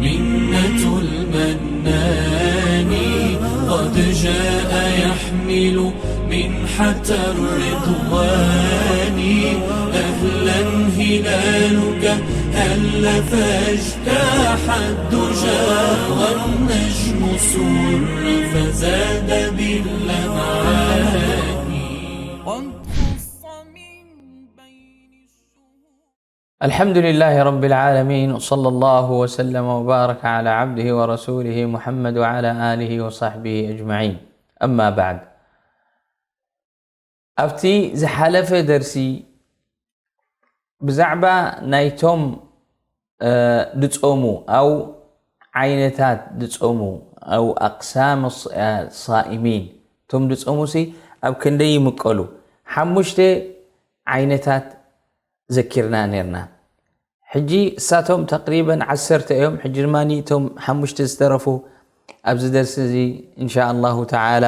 منة المنان قد جاء يحمل منحة الرضوان. أهلا هلالك هل فاجتاح الدجى والنجم سر فزاد باللمعان. قد خص من بين الشهور. الحمد لله رب العالمين، وصلى الله وسلم وبارك على عبده ورسوله محمد وعلى آله وصحبه أجمعين. أما بعد. ኣብቲ ዝሓለፈ ደርሲ ብዛዕባ ናይቶም፣ እ፣ ድጾሙ፣ ኣው ዓይነታት ድጾሙ፣ ኣው ኣቅሳም ስ-፣ እ፣ ሳኢሚን፣ እቶም ድጾሙሲ ኣብ ክንደይ ይምቀሉ? ሓሙሽተ ዓይነታት ዘኪርና ኔርና። ሕጂ እሳቶም ተቅሪበን ዓሰርተ እዮም። ሕጂ ድማ እቶም ሓሙሽተ ዝተረፉ ኣብዚ ደርሲ እዚ እንሻ ኣላሁ ተዓላ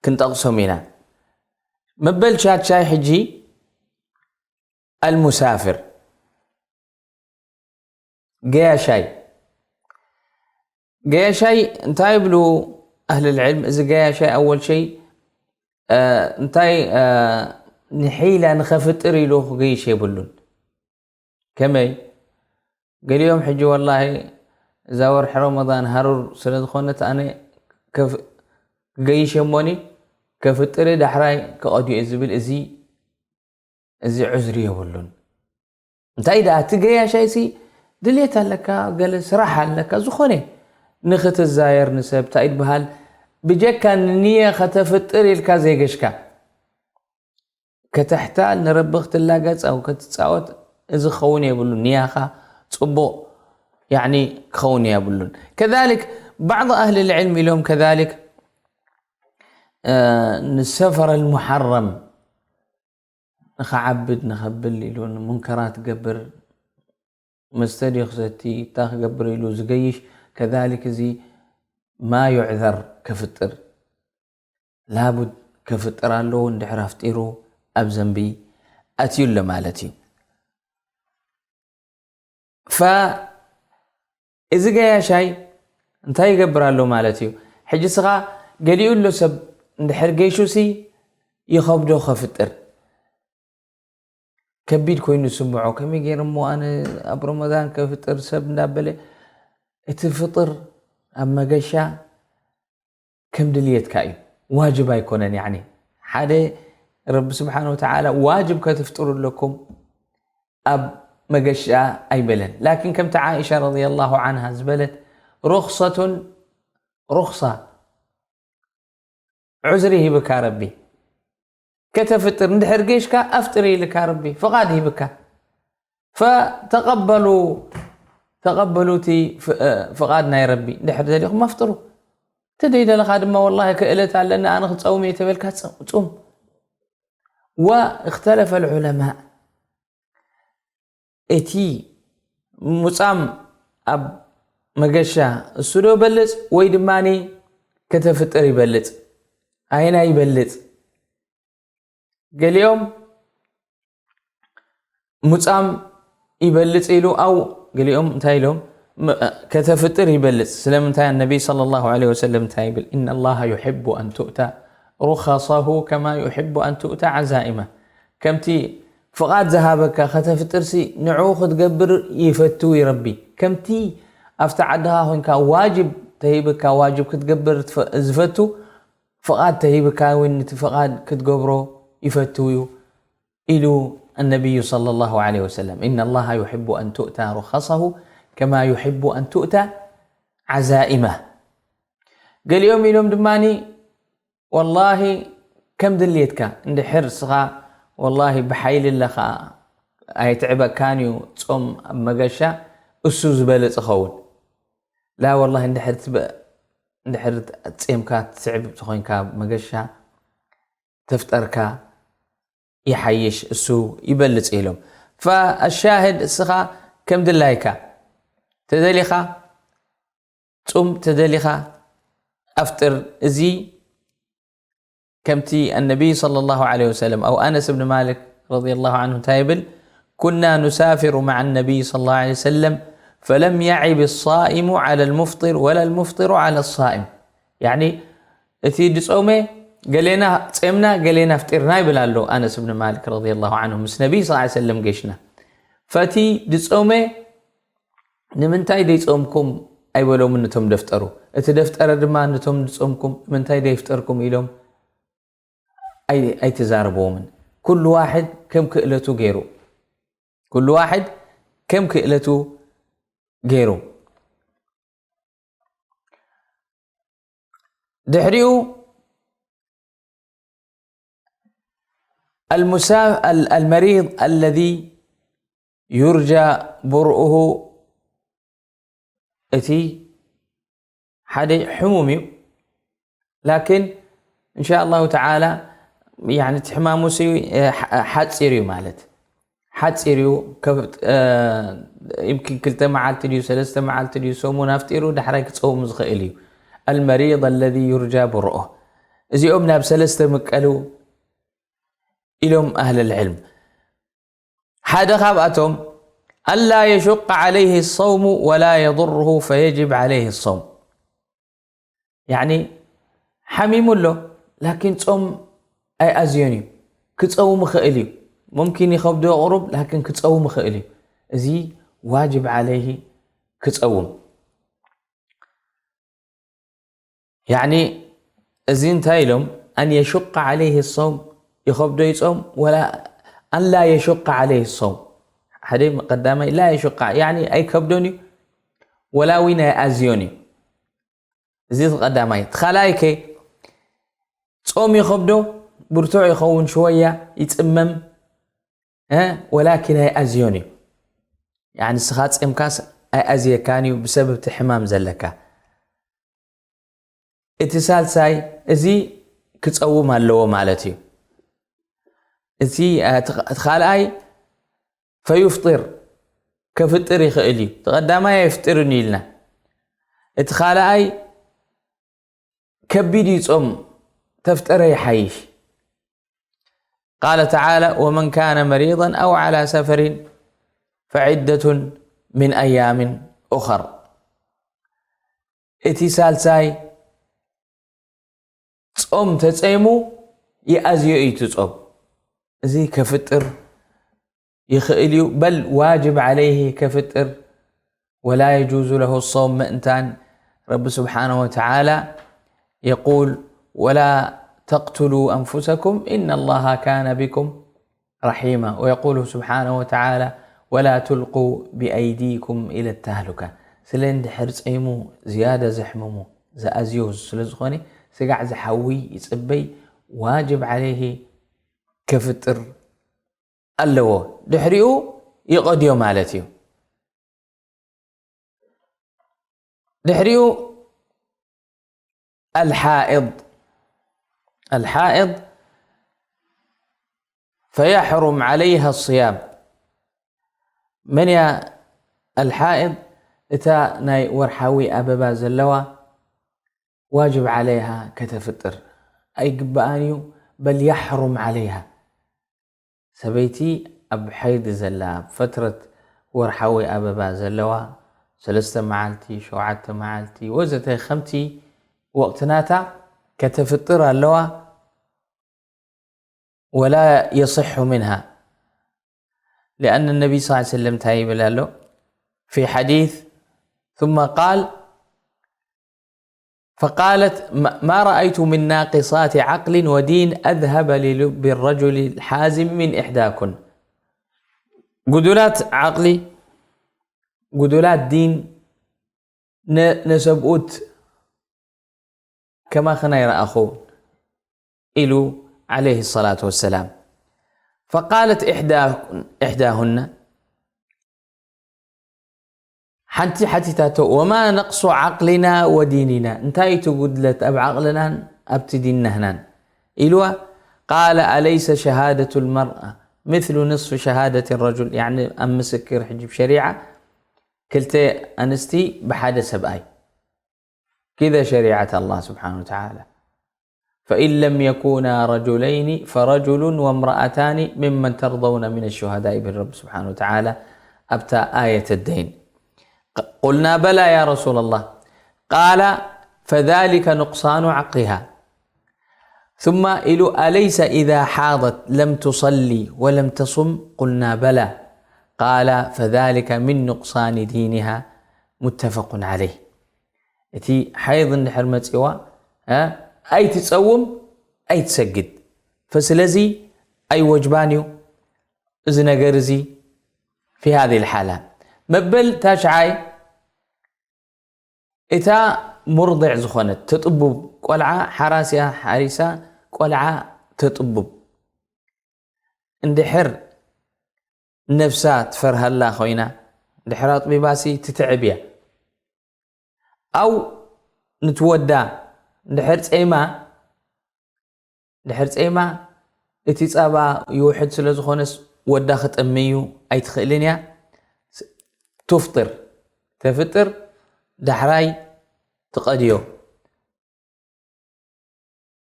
ክንጠቕሶም ኢና። መበል ሻድሻይ ሕጂ ኣልሙሳፍር፣ ገያሻይ። ገያሻይ እንታይ ይብሉ ኣህል ልዕልም? እዚ ገያሻይ ኣወል ሸይ፣ እ፣ እንታይ፣ እ፣ ንሒላ ንኸፍጥር ኢሉ ክገይሽ የብሉን። ከመይ? ገሊኦም ሕጂ ወላሂ እዛ ወርሒ ረመዳን ሃሩር ስለ ዝኾነት ኣነ ከፍ-፣ ክገይሽ እሞኒ ከፍጥር ዳሕራይ ክቐድዮ እየ ዝብል፣ እዚ፣ እዚ ዕዝሪ የብሉን። እንታይ ደኣ እቲ ገያሻይሲ ድሌት ኣለካ፣ ገለ ስራሕ ኣለካ፣ ዝኾነ ንኽትዛየር ንሰብ እንታይ ይበሃል፣ ብጀካ ንንየ ከተፍጥር ኢልካ ዘይገሽካ ከተሕታል ንረቢ ክትላገጽ ኣው ክትጻወት፣ እዚ ክኸውን የብሉን። ንያኻ ጽቡቕ፣ ያዕኒ፣ ክኸውን የብሉን። ከዛሊክ ባዕድ ኣህሊ ልዕልም ኢሎም፣ ከዛሊክ፣ እ፣ ንሰፈር ኣልሙሓረም ንኸዓብድ ንኸብል ኢሉ ንሙንከራት ገብር፣ መስተ ድዩ ክሰቲ፣ እንታይ ክገብር ኢሉ ዝገይሽ፣ ከዛሊክ እዚ ማ ዩዕዘር ከፍጥር፣ ላቡድ ከፍጥር ኣለዎ። እንድሕር ኣፍጢሩ ኣብ ዘንቢ ኣትዩ ኣሎ ማለት እዩ። ፈ-፣ እዚ ገያሻይ እንታይ ይገብር ኣሎ ማለት እዩ? ሕጂ ስኻ ገሊኡ ኣሎ ሰብ እንድሕር ገይሹሲ ይኸብዶ ከፍጥር። ከቢድ ኮይኑ ዝስምዖ፣ ከመይ ገይረ እሞ ኣነ ኣብ ረመዳን ከፍጥር ሰብ እንዳበለ፣ እቲ ፍጥር ኣብ መገሻ ከም ድልየትካ እዩ፣ ዋጅብ ኣይኮነን። ያዕኒ ሓደ ረቢ ስብሓነ ወተዓላ ዋጅብ ከትፍጥሩ ኣለኩም ኣብ መገሻ ኣይበለን። ላኪን ከምቲ ዓኢሻ ረዲየላሁ ዓንሃ ዝበለት፣ ሩኽሰቱን ሩኽሳ፣ ዑዝሪ ሂብካ ረቢ። ከተፍጥር እንድሕር ጌሽካ ኣፍጥር ኢልካ ረቢ ፍቓድ ሂብካ። ፈተቐበሉ፣ ተቐበሉ እቲ ፍ-፣ እ፣ ፍቓድ ናይ ረቢ። እንድሕር ደሊኹም ኣፍጥሩ። እቲ ደይደለኻ ድማ ወላሂ ክእለት ኣለኒ ኣነ ክጸውም እየ ተበልካ ጸ-፣ ጹም። ወእኽተለፈ ልዑለማእ፣ እቲ ሙጻም ኣብ መገሻ እሱ ዶ በልጽ ወይ ድማኒ ከተፍጥር ይበልጽ? ኣየና ይበልጽ? ገሊኦም ሙጻም ይበልጽ ኢሉ፣ ኣው ገሊኦም እንታይ ኢሎም? ም-፣ ከተፍጥር ይበልጽ። ስለምንታይ? ኣነቢ ሰለላሁ ዐለይሂ ወሰለም እንታይ ይብል? "ኢነ ላሃ ዩሕቡ ኣን ቱእታ ሩኸሰሁ ከማ ዩሕቡ ኣን ቱእታ ዓዛኢማ።" ከምቲ ፍቓድ ዝሃበካ ከተፍጥርሲ ንዕኡ ክትገብር ይፈቱ እዩ ረቢ። ከምቲ ኣብቲ ዓድኻ ኮንካ ዋጅብ ተሂብካ ዋጅብ ክትገብር ትፈ-፣ ዝፈቱ፣ ፍቓድ ተሂብካ እውን ነቲ ፍቓድ ክትገብሮ ይፈቱ እዩ ኢሉ ኣነቢዩ ሰለላሁ ዐለይሂ ወሰለም። "ኢነ ላሃ ዩሕቡ ኣን ቱእታ ሩኸሰሁ ከማ ዩሕቡ ኣን ቱእታ ዓዛኢማ።" ገሊኦም ኢሎም ድማኒ፣ ወላሂ ከም ድልየትካ እንድሕር ስኻ ወላሂ ብሓይሊ ኣለኻ ኣይትዕበካን እዩ ጾም ኣብ መገሻ እሱ ዝበለጽ ኸውን። ላ ወላሂ እንድሕር ትበ-፣ እንድሕር ጼምካ ትስዕብ ተኾይንካ መገሻ ተፍጠርካ ይሓይሽ፣ እሱ ይበልጽ ኢሎም። ፈኣሻህድ እስኻ ከም ድላይካ ተደሊኻ ጹም፣ ተደሊኻ ኣፍጥር። እዚ ከምቲ ኣነቢይ ሰለላሁ ዐለይሂ ወሰለም፣ ኣው ኣነስ እብን ማሊክ ረዲየላሁ ዐንሁ እንታይ ይብል? "ኩና ኑሳፊሩ መዓ ነቢይ ሰለላሁ ዐለይሂ ወሰለም فلم يعب الصائم على المفطر ولا المفطر على الصائم. يعني እቲ ድጾመ ገሌና ጼምና ገሌና ፍጢርና ይብል ኣሎ ኣነስ ብን ማሊክ ረዲየላሁ ዐንሁ ምስ ነቢይ ሰለላሁ ዐለይሂ ወሰለም ጌሽና። ፈቲ ድጾመ ንምንታይ ደይጾምኩም ኣይበሎምን ነቶም ደፍጠሩ። እቲ ደፍጠረ ድማ ነቶም ድጾምኩም ንምንታይ ደይፍጠርኩም ኢሎም ኣይ-፣ ኣይተዛረብዎምን። ኩሉ ዋሕድ ከም ክእለቱ ገይሩ። ኩሉ ዋሕድ ከም ክእለቱ ገይሩ። ድሕሪኡ المسا-، ال-، المريض الذي يرجى برؤه، እቲ ሓደ ሕሙም እዩ። ላኪን እንሻ ኣላሁ ተዓላ፣ ያኒ፣ እቲ ሕማሙ ሲ፣ እ፣ ሓ-፣ ሓፂር እዩ ማለት። ሓፂር እዩ። ከብ-፣ እ፣ ይምኪን ክልተ መዓልቲ ድዩ፣ ሰለስተ መዓልቲ ድዩ፣ ሰሙን ኣፍጢሩ ዳሕራይ ክፀውም ዝኽእል እዩ። المريض الذي يرجى برؤه። እዚኦም ናብ ሰለስተ ምቀሉ ኢሎም ኣህል ልዕልም። ሓደ ካብኣቶም፣ ألا يشق عليه الصوم ولا يضره فيجب عليه الصوم። ያኒ፣ ሓሚሙ ኣሎ፣ ላኪን ጾም ኣይኣዝዮን እዩ። ክጸውም ይኽእል እዩ። ሙምኪን ይኸብዶ ቁሩብ፣ ላኪን ክጸውም ይኽእል እዩ። እዚ ዋጅብ ዓለይሂ ክጸውም። ያኒ፣ እዚ እንታይ ኢሎም? أن يشق عليه الصوم፣ ይኸብዶ ይጾም፣ ወላ أن لا يشق عليه الصوم። ሓደ ቀዳማይ ላ የሹቃ፣ ያኒ ኣይከብዶን እዩ፣ ወላ እውን ኣይኣዝዮን እዩ። እዚ እቲ ቀዳማይ። እቲ ካልኣይ ከ ጾም ይኸብዶ፣ ብርቱዕ ይኸውን፣ ሽወያ ይጽመም፣ እ፣ ወላኪን ኣይኣዝዮን እዩ። ያኒ ንስኻ ጼምካስ ኣይኣዝየካን እዩ ብሰበብ እቲ ሕማም ዘለካ። እቲ ሳልሳይ፣ እዚ ክጸውም ኣለዎ ማለት እዩ። እቲ፣ እ፣ እቲ፣ እቲ ካልኣይ ፈዩፍጢር፣ ከፍጥር ይኽእል እዩ። እቲ ቀዳማይ ኣይፍጥርን እዩ ኢልና። እቲ ካልኣይ ከቢድ እዩ ጾም፣ ተፍጠረ ይሓይሽ። قال تعالى: ومن كان مريضا أو على سفر فعدة من أيام أخر. እቲ ሳልሳይ ጾም ተጸይሙ ይኣዝዮ እዩ እቲ ጾም። እዚ ከፍጥር ይኽእል እዩ። በል ዋጅብ ዓለይሂ ከፍጥር፣ ولا يجوز له الصوم ምእንታን ረቢ ስብሓነሁ ወተዓላ የቁል: ولا تقتلوا أنفسكم إن الله كان بكم رحيما. ويقول سبحانه وتعالى: ولا تلقوا بأيديكم إلى التهلكة. ስለ እንድሕር ጸይሙ ዝያዳ ዘሕምሙ ዝኣዝዮ ስለ ዝኾነ ስጋዕ ዝሓዊ ይጽበይ ዋጅብ ዓለይሂ ከፍጥር ኣለዎ። ድሕሪኡ ይቐድዮ ማለት እዩ። ድሕሪኡ الحائض، الحائض فيحرم عليها الصيام. መን እያ الحائض؟ እታ ናይ ወርሓዊ ኣበባ ዘለዋ ዋጅብ ዓለይሃ ከተፍጥር ኣይግብኣን እዩ። በል يحرم عليها። ሰበይቲ ኣብ ሓይድ ዘላ፣ ኣብ ፈትረት ወርሓዊ ኣበባ ዘለዋ፣ ሰለስተ መዓልቲ፣ ሸውዓተ መዓልቲ ወዘተ፣ ከምቲ ወቕቲ ናታ ከተፍጥር ኣለዋ። ولا يصح منها، لأن النبي صلى الله عليه وسلم እንታይ ይብል ኣሎ في حديث؟ ثم قال: فقالت: ما، ما رأيت من ناقصات عقل ودين أذهب للب الرجل الحازم من إحداكن. ጉዱላት ዓቕሊ፣ ጉዱላት ዲን፣ ነ-፣ ነሰብኡት ከማኽን ኣይረኣኹ ኢሉ ዓለይሂ ሰላቱ ወሰላም። فقالت إحدى، إحداهن، ሓንቲ ሓቲታቶ፣ وما نقص عقلنا وديننا، እንታይ እቲ ጉድለት ኣብ ዓቕልናን ኣብቲ ዲንናህናን ኢልዋ። قال: أليس شهادة المرأة مثل نصف شهادة الرجل؟ ያኒ ኣብ ምስክር ሕጂ ብሸሪዓ ክልተ ኣንስቲ ብሓደ ሰብኣይ። كذا شريعة الله سبحانه وتعالى. فإن لم يكونا رجلين فرجل وامرأتان ممن ترضون من الشهداء ይብል ረቢ ስብሓነ ወተዓላ ኣብታ ኣየት ደይን። قلنا بلى يا رسول الله. قال فذلك نقصان عقلها. ثم إلو أليس إذا حاضت لم تصلي ولم تصم؟ قلنا بلى. قال فذلك من نقصان دينها. متفق عليه. እቲ ሓይድ እንድሕር መፂዋ ኣይትፀውም ኣይትሰግድ። ስለዚ ኣይወጅባን እዩ እዚ ነገር እዚ في هذه الحالة። መበል ታሽዓይ እታ ሙርضዕ ዝኾነት ተጥቡብ ቆልዓ ሓራስያ ሓሪሳ ቆልዓ ተጥቡብ እንድሕር ነፍሳ ትፈርሃላ ኮይና ድሕር ኣጥቢባሲ ትትዕብ እያ። ኣው ንትወዳ ድሕር ጸይማ ድሕር ጸይማ እቲ ጸባ ይውሕድ ስለ ዝኾነስ ወዳ ክጠሚ እዩ ኣይትኽእልን እያ። ትፍጥር ተፍጥር ዳሕራይ ትቐድዮ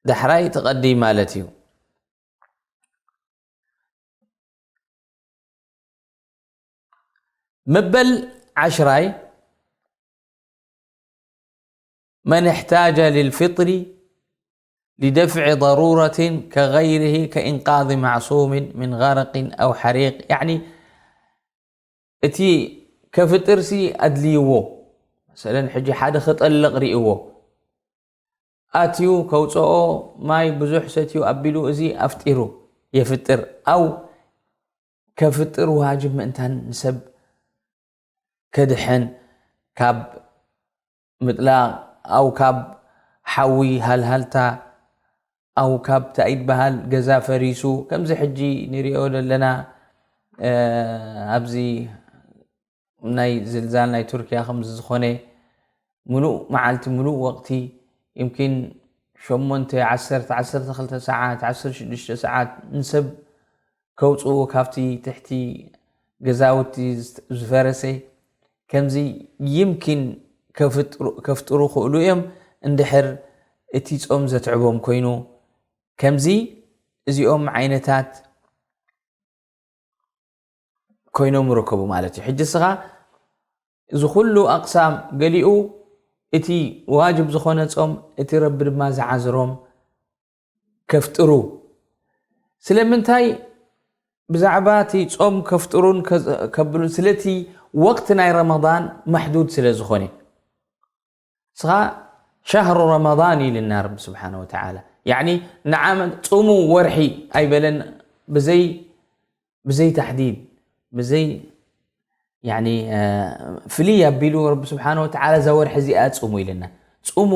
ዳሕራይ ትቐዲ ማለት እዩ። መበል ዓሽራይ من احتاج للفطر لدفع ضرورة كغيره كإنقاذ معصوم من غرق أو حريق يعني እቲ ከፍጥርሲ ኣድልይዎ መሰለን ሕጂ ሓደ ክጠልቕ ርእዎ ኣትዩ ከውፅኦ ማይ ብዙሕ ሰትዩ ኣቢሉ እዚ ኣፍጢሩ የፍጥር ኣው ከፍጥር ዋጅብ ምእንታን ንሰብ ከድሕን ካብ ምጥላቕ ኣው ካብ ሓዊ ሃልሃልታ ኣው ካብ እንታይ ይበሃል ገዛ ፈሪሱ ከምዚ ሕጂ ንሪኦ ዘለና ኣብዚ ናይ ዝልዛል ናይ ቱርኪያ ከምዚ ዝኾነ ሙሉእ መዓልቲ ሙሉእ ወቕቲ ይምኪን ሸሞንተ ዓሰርተ ዓሰርተ ክልተ ሰዓት ዓሰርተ ሽዱሽተ ሰዓት ንሰብ ከውፅኡ ካብቲ ትሕቲ ገዛውቲ ዝፈረሰ ከምዚ ይምኪን ከፍጥሩ ክእሉ እዮም እንድሕር እቲ ጾም ዘትዕቦም ኮይኑ ከምዚ እዚኦም ዓይነታት ኮይኖም ይርከቡ ማለት እዩ። ሕጂ እስኻ እዚ ኩሉ ኣቕሳም ገሊኡ እቲ ዋጅብ ዝኾነ ጾም እቲ ረቢ ድማ ዝዓዝሮም ከፍጥሩ ስለምንታይ ብዛዕባ እቲ ጾም ከፍጥሩን ከብሉን ስለቲ ወቅቲ ናይ ረመዳን ማሕዱድ ስለ ዝኾነ ስኻ ሻህሩ ረመዳን ኢልና ረቢ ስብሓን ወተዓላ ያኒ ንዓመት ጹሙ ወርሒ ኣይበለን ብዘይ ብዘይ ታሕዲድ ብዘይ ያኒ ፍልይ ኣቢሉ ረቢ ስብሓን ወተዓላ እዛ ወርሒ እዚኣ ጽሙ ኢልና ጽሙ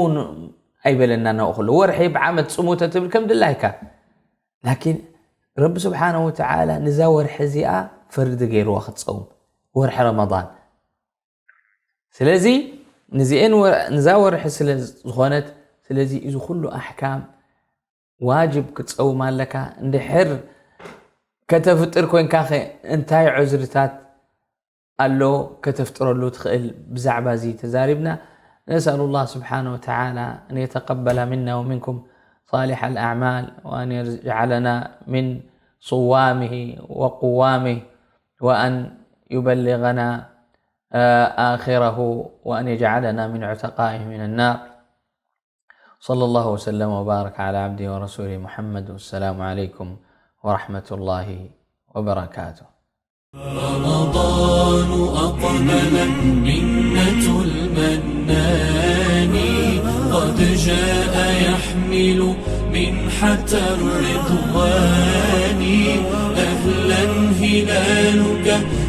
ኣይበለና ናኡ ኩሉ ወርሒ ብዓመት ጽሙ ተትብል ከም ድላይካ ላኪን ረቢ ስብሓን ወተዓላ ንዛ ወርሒ እዚኣ ፈርዲ ገይርዋ ክትጸውም ወርሒ ረመዳን ስለዚ ንዚኤን ንዛ ወርሒ ስለ ዝኾነት ስለዚ እዚ ኩሉ ኣሕካም ዋጅብ ክትጸውም ኣለካ እንድሕር ከተፍጥር ኮንካ እንታይ ዑዝርታት ኣሎ ከተፍጥረሉ ትኽእል ብዛዕባ እዚ ተዛሪብና نسأل الله سبحانه وتعالى أن يتقبل منا ومنكم صالح الأعمال وأن يجعلنا من صوامه وقوامه وأن يبلغنا آخره وأن يجعلنا من عتقائه من النار صلى الله وسلم وبارك على عبده ورسوله محمد والسلام عليكم ورحمة الله وبركاته. رمضان أقبل منة المنان قد جاء يحمل منحة الرضوان أهلا هلالك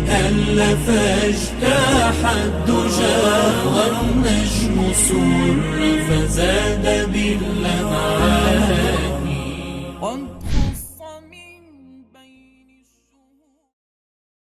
هل فاجتاح الدجى والنجم سر فزاد باللمعان